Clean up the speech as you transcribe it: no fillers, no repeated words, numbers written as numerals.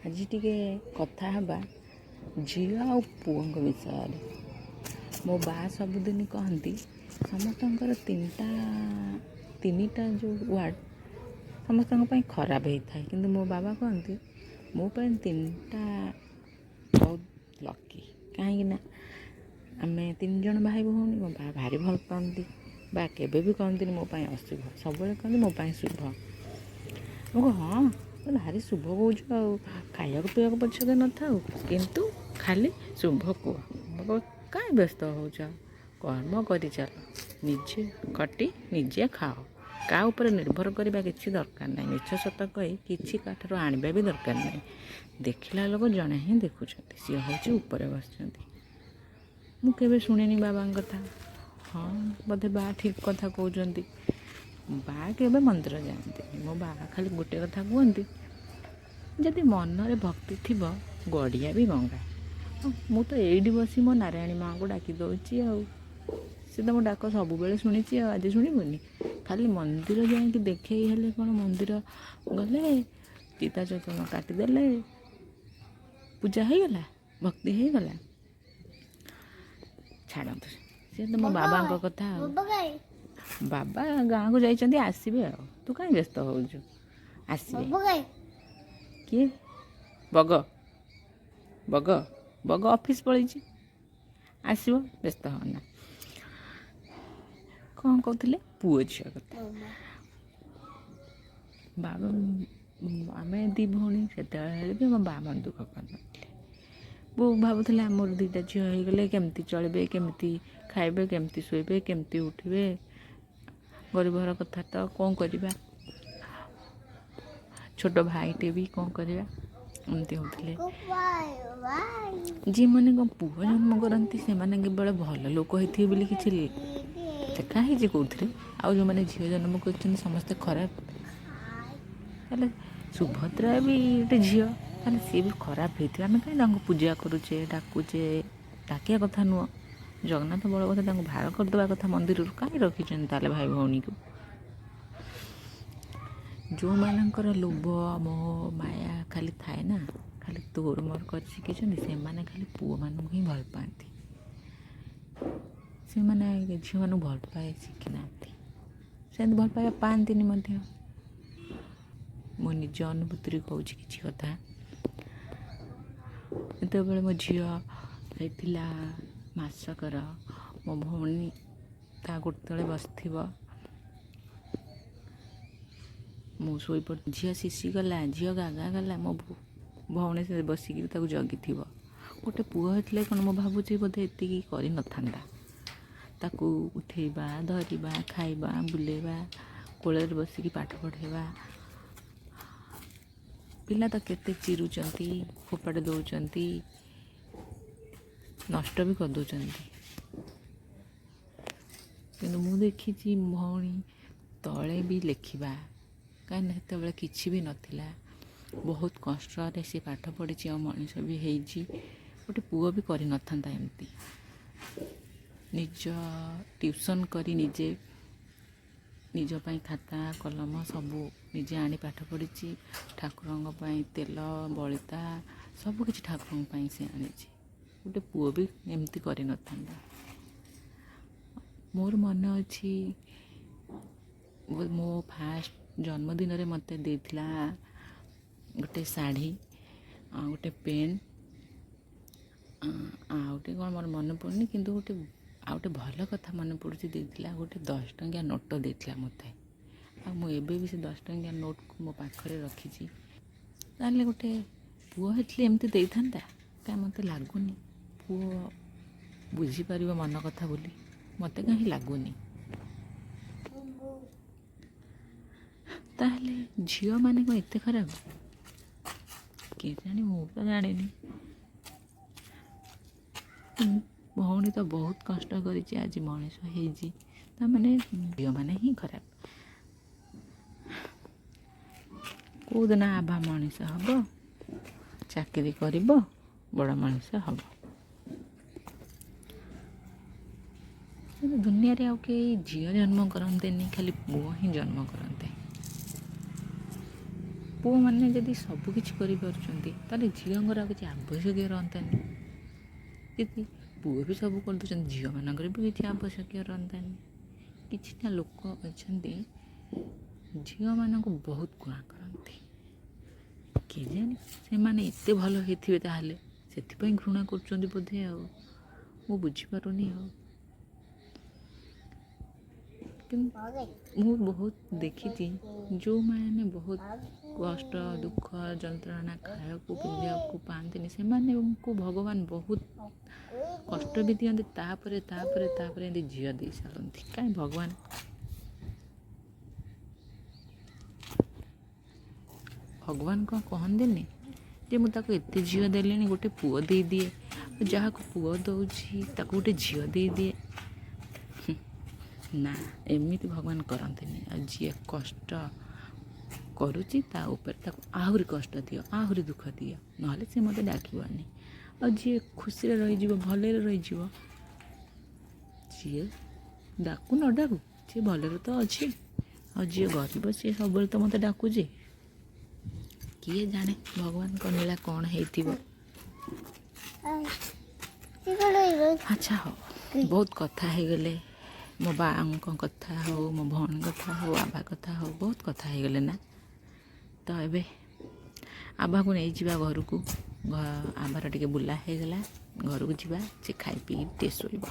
ଆଜି ଟିକେ କଥା ହେବା ଝିଅ ଆଉ ପୁଅଙ୍କ ବିଷୟରେ। ମୋ ବା ସବୁଦିନ କହନ୍ତି, ସମସ୍ତଙ୍କର ତିନିଟା ଯେଉଁ ୱାର୍ଡ଼ ସମସ୍ତଙ୍କ ପାଇଁ ଖରାପ ହେଇଥାଏ, କିନ୍ତୁ ମୋ ବାବା କହନ୍ତି ମୋ ପାଇଁ ତିନିଟା ବହୁତ ଲକି। କାହିଁକିନା ଆମେ ତିନି ଜଣ ଭାଇ ଭଉଣୀ, ମୋ ବା ଭାରି ଭଲ ପାଆନ୍ତି। ବା କେବେ ବି କହନ୍ତିନି ମୋ ପାଇଁ ଅଶୁଭ, ସବୁବେଳେ କହନ୍ତି ମୋ ପାଇଁ ଶୁଭ। ମୁଁ କହ ହଁ, ଭାରି ଶୁଭ କହୁଛୁ, ଆଉ ଖାଇବାକୁ ପିଇବାକୁ ପଛକେ ନଥାଉ, କିନ୍ତୁ ଖାଲି ଶୁଭ କୁହ। ମୁଁ କାହିଁ ବ୍ୟସ୍ତ ହେଉଛ, କର୍ମ କରିଚାଲ, ନିଜେ ଖଟି ନିଜେ ଖାଅ, କାହା ଉପରେ ନିର୍ଭର କରିବା କିଛି ଦରକାର ନାହିଁ। ମିଛ ସତ କହି କିଛି କାଠାରୁ ଆଣିବା ବି ଦରକାର ନାହିଁ। ଦେଖିଲା ଲୋକ ଜଣେ ହିଁ ଦେଖୁଛନ୍ତି, ସିଏ ହେଉଛି ଉପରେ ବସିଛନ୍ତି। ମୁଁ କେବେ ଶୁଣିନି ବାବାଙ୍କ କଥା। ହଁ, ବୋଧେ ବା ଠିକ୍ କଥା କହୁଛନ୍ତି। ବା କେବେ ମନ୍ଦିର ଯାଆନ୍ତିନି। ମୋ ବା ଖାଲି ଗୋଟେ କଥା କୁହନ୍ତି, ଯଦି ମନରେ ଭକ୍ତି ଥିବ ଗଡ଼ିଆ ବି ଗଙ୍ଗା। ମୁଁ ତ ଏଇଠି ବସି ମୋ ନାରାୟଣୀ ମାଆଙ୍କୁ ଡାକି ଦେଉଛି, ଆଉ ସେ ତ ମୋ ଡାକ ସବୁବେଳେ ଶୁଣିଛି, ଆଉ ଆଜି ଶୁଣିବନି? ଖାଲି ମନ୍ଦିର ଯାଇକି ଦେଖେଇ ହେଲେ କ'ଣ, ମନ୍ଦିର ଗଲେ ଚିତା ଚକଣ କାଟିଦେଲେ ପୂଜା ହେଇଗଲା, ଭକ୍ତି ହେଇଗଲା? ଛାଡ଼ନ୍ତୁ, ସେ ତ ମୋ ବାବାଙ୍କ କଥା। ଆଉ ବାବା ଗାଁକୁ ଯାଇଛନ୍ତି, ଆସିବେ। ଆଉ ତୁ କାହିଁ ବ୍ୟସ୍ତ ହେଉଛୁ? ଆସିବେ। କିଏ? ବଗ? ବଗ ବଗ ଅଫିସ୍ ପଳେଇଛି, ଆସିବ, ବ୍ୟସ୍ତ ହନା। କ'ଣ କହୁଥିଲେ? ପୁଅ ଝିଅ କଥା। ବାବା, ଆମେ ଦୁଇ ଭଉଣୀ ସେତେବେଳେ ବି ମୋ ବା ମନ ଦୁଃଖ କରିନଥିଲେ। ବୋଉ ଭାବୁଥିଲେ ଆମର ଦୁଇଟା ଝିଅ ହେଇଗଲେ କେମିତି ଚଳିବେ, କେମିତି ଖାଇବେ, କେମିତି ଶୋଇବେ, କେମିତି ଉଠିବେ। ଗରିବ ଘର କଥା ତ, କ'ଣ କରିବା? ଛୋଟ ଭାଇଟେ ବି, କ'ଣ କରିବା? ଏମିତି ହେଉଥିଲେ। ଯେଉଁମାନେ କ'ଣ ପୁଅ ଜନ୍ମ କରନ୍ତି ସେମାନେ କେବଳ ଭଲ ଲୋକ ହେଇଥିବେ ବୋଲି କିଛି ଲେଖା ହେଇଛି କେଉଁଥିରେ? ଆଉ ଯେଉଁମାନେ ଝିଅ ଜନ୍ମ କରିଛନ୍ତି ସମସ୍ତେ ଖରାପ? ତାହେଲେ ସୁଭଦ୍ରା ବି ଗୋଟେ ଝିଅ, ତାହେଲେ ସିଏ ବି ଖରାପ ହେଇଥିବ? ଆମେ କାହିଁ ତାଙ୍କୁ ପୂଜା କରୁଛେ, ଡାକୁଛେ? ଡାକିବା କଥା ନୁହଁ। ଜଗନ୍ନାଥ ବଳଭଦ୍ର ତାଙ୍କୁ ବାହାର କରିଦେବା କଥା ମନ୍ଦିରରୁ। କାହିଁ ରଖିଛନ୍ତି ତାହେଲେ ଭାଇ ଭଉଣୀକୁ? ଯେଉଁମାନଙ୍କର ଲୋଭ ମୋହ ମାୟା ଖାଲି ଥାଏ ନା, ଖାଲି ତୋର ମୋର କରି ଶିଖିଛନ୍ତି, ସେମାନେ ଖାଲି ପୁଅମାନଙ୍କୁ ହିଁ ଭଲ ପାଆନ୍ତି। ସେମାନେ ଝିଅମାନଙ୍କୁ ଭଲ ପାଇ ଶିଖିନାହାନ୍ତି, ସେମିତି ଭଲ ପାଇବା ପାଆନ୍ତିନି ମଧ୍ୟ। ମୋ ନିଜ ଅନୁଭୂତିରୁ କହୁଛି କିଛି କଥା। ଯେତେବେଳେ ମୋ ଝିଅ ହେଇଥିଲା ମାସକର, ମୋ ଭଉଣୀ ତା ଗୋଡ଼ ତଳେ ବସିଥିବ, ମୁଁ ଶୋଇପଡ଼ି, ଝିଅ ଶିଶି ଗଲା, ଝିଅ ଗାଗା ଗଲା, ମୋ ଭଉଣୀ ସେ ବସିକି ତାକୁ ଜଗିଥିବ। ଗୋଟେ ପୁଅ ହେଇଥିଲେ କ'ଣ, ମୁଁ ଭାବୁଛି ବୋଧେ ଏତିକି କରିନଥାନ୍ତା। ତାକୁ ଉଠେଇବା, ଧରିବା, ଖାଇବା, ବୁଲେଇବା, କୋଳରେ ବସିକି ପାଠ ପଢ଼େଇବା। ପିଲା ତ କେତେ ଚିରୁଛନ୍ତି, ଫୋପାଡ଼ି ଦେଉଛନ୍ତି, ନଷ୍ଟ ବି କରିଦେଉଛନ୍ତି। କିନ୍ତୁ ମୁଁ ଦେଖିଛି ଭଉଣୀ ତଳେ ବି ଲେଖିବା, କାହିଁକିନା ସେତେବେଳେ କିଛି ବି ନଥିଲା। ବହୁତ କଷ୍ଟରେ ସେ ପାଠ ପଢ଼ିଛି ଆଉ ମଣିଷ ବି ହେଇଛି। ଗୋଟେ ପୁଅ ବି କରିନଥାନ୍ତା ଏମିତି। ନିଜ ଟ୍ୟୁସନ୍ କରି ନିଜେ ନିଜ ପାଇଁ ଖାତା କଲମ ସବୁ ନିଜେ ଆଣି ପାଠ ପଢ଼ିଛି। ଠାକୁରଙ୍କ ପାଇଁ ତେଲ ବଳିତା ସବୁକିଛି ଠାକୁରଙ୍କ ପାଇଁ ସେ ଆଣିଛି। ଗୋଟେ ପୁଅ ବି ଏମିତି କରିନଥାନ୍ତା। ମୋର ମନେ ଅଛି, ମୋ ଫାଷ୍ଟ ଜନ୍ମଦିନରେ ମୋତେ ଦେଇଥିଲା ଗୋଟେ ଶାଢ଼ୀ ଆଉ ଗୋଟେ ପେନ୍, ଆଉ ଗୋଟେ କ'ଣ ମୋର ମନେ ପଡ଼ୁନି। କିନ୍ତୁ ଗୋଟେ ଆଉ ଗୋଟେ ଭଲ କଥା ମନେ ପଡ଼ୁଛି, ଦେଇଥିଲା ଗୋଟେ 10 ଟଙ୍କିଆ ନୋଟ ଦେଇଥିଲା ମୋତେ। ଆଉ ମୁଁ ଏବେ ବି ସେ 10 ଟଙ୍କିଆ ନୋଟ୍କୁ ମୋ ପାଖରେ ରଖିଛି। ତାହେଲେ ଗୋଟେ ପୁଅ ହେଇଥିଲେ ଏମିତି ଦେଇଥାନ୍ତା? କାଇଁ ମୋତେ ଲାଗୁନି ପୁଅ ବୁଝିପାରିବ ମନ କଥା ବୋଲି, ମୋତେ କାହିଁ ଲାଗୁନି। ତାହେଲେ ଝିଅମାନେ କ'ଣ ଏତେ ଖରାପ? କେଜାଣି, ମୁଁ ତ ଜାଣିନି। ଭଉଣୀ ତ ବହୁତ କଷ୍ଟ କରିଛି, ଆଜି ମଣିଷ ହେଇଛି। ତାମାନେ ଝିଅମାନେ ହିଁ ଖରାପ। କେଉଁଦିନ ଆଭା ମଣିଷ ହେବ, ଚାକିରି କରିବ, ବଡ଼ ମଣିଷ ହେବ? କିନ୍ତୁ ଦୁନିଆରେ ଆଉ କେହି ଝିଅ ଜନ୍ମ କରନ୍ତିନି, ଖାଲି ପୁଅ ହିଁ ଜନ୍ମ କରନ୍ତି। ପୁଅମାନେ ଯଦି ସବୁକିଛି କରିପାରୁଛନ୍ତି, ତାହେଲେ ଝିଅଙ୍କର ଆଉ କିଛି ଆବଶ୍ୟକୀୟ ରହନ୍ତାନି। ଯଦି ପୁଅ ବି ସବୁ କରିଦେଉଛନ୍ତି, ଝିଅମାନଙ୍କର ବି କିଛି ଆବଶ୍ୟକୀୟ ରହନ୍ତାନି। କିଛିଟା ଲୋକ ଅଛନ୍ତି, ଝିଅମାନଙ୍କୁ ବହୁତ ଘୃଣା କରନ୍ତି। କେଜାଣି, ସେମାନେ ଏତେ ଭଲ ହେଇଥିବେ ତାହେଲେ ସେଥିପାଇଁ ଘୃଣା କରୁଛନ୍ତି ବୋଧେ। ଆଉ ମୁଁ ବୁଝିପାରୁନି। ଆଉ କିନ୍ତୁ ମୁଁ ବହୁତ ଦେଖିଛି, ଯେଉଁମାନେ ବହୁତ କଷ୍ଟ, ଦୁଃଖ, ଯନ୍ତ୍ରଣା, ଖାଇବାକୁ ପିନ୍ଧିବାକୁ ପାଆନ୍ତିନି, ସେମାନଙ୍କୁ ଭଗବାନ ବହୁତ କଷ୍ଟ ବି ଦିଅନ୍ତି, ତାପରେ ତାପରେ ତାପରେ ଏମିତି ଝିଅ ଦେଇ ସାରନ୍ତି। କାହିଁ ଭଗବାନ କ'ଣ କହନ୍ତିନି ଯେ ମୁଁ ତାକୁ ଏତେ ଝିଅ ଦେଲିଣି, ଗୋଟେ ପୁଅ ଦେଇଦିଏ? ଯାହାକୁ ପୁଅ ଦେଉଛି, ତାକୁ ଗୋଟେ ଝିଅ ଦେଇଦିଏ। ନା, ଏମିତି ଭଗବାନ କରନ୍ତିନି। ଆଉ ଯିଏ କଷ୍ଟ କରୁଛି, ତା ଉପରେ ତାକୁ ଆହୁରି କଷ୍ଟ ଦିଅ, ଆହୁରି ଦୁଃଖ ଦିଅ, ନହେଲେ ସେ ମୋତେ ଡାକିବନି। ଆଉ ଯିଏ ଖୁସିରେ ରହିଯିବ, ଭଲରେ ରହିଯିବ, ସିଏ ଡାକୁ ନ ଡାକୁ, ସିଏ ଭଲରେ ତ ଅଛି। ଆଉ ଯିଏ ଗରିବ, ସିଏ ସବୁବେଳେ ତ ମୋତେ ଡାକୁଛି। କିଏ ଜାଣେ ଭଗବାନଙ୍କ ଲୀଳା କ'ଣ ହେଇଥିବ। ଆଚ୍ଛା ହଉ, ବହୁତ କଥା ହେଇଗଲେ। ମୋ ବାଙ୍କ କଥା ହଉ, ମୋ ଭଉଣୀ କଥା ହଉ, ଆଭା କଥା ହଉ, ବହୁତ କଥା ହେଇଗଲେ ନା? ତ ଏବେ ଆଭାକୁ ନେଇଯିବା ଘରକୁ। ଆଭାର ଟିକେ ବୁଲା ହେଇଗଲା, ଘରକୁ ଯିବା। ସେ ଖାଇ ପିଇ ଟିକେ ଶୋଇବ।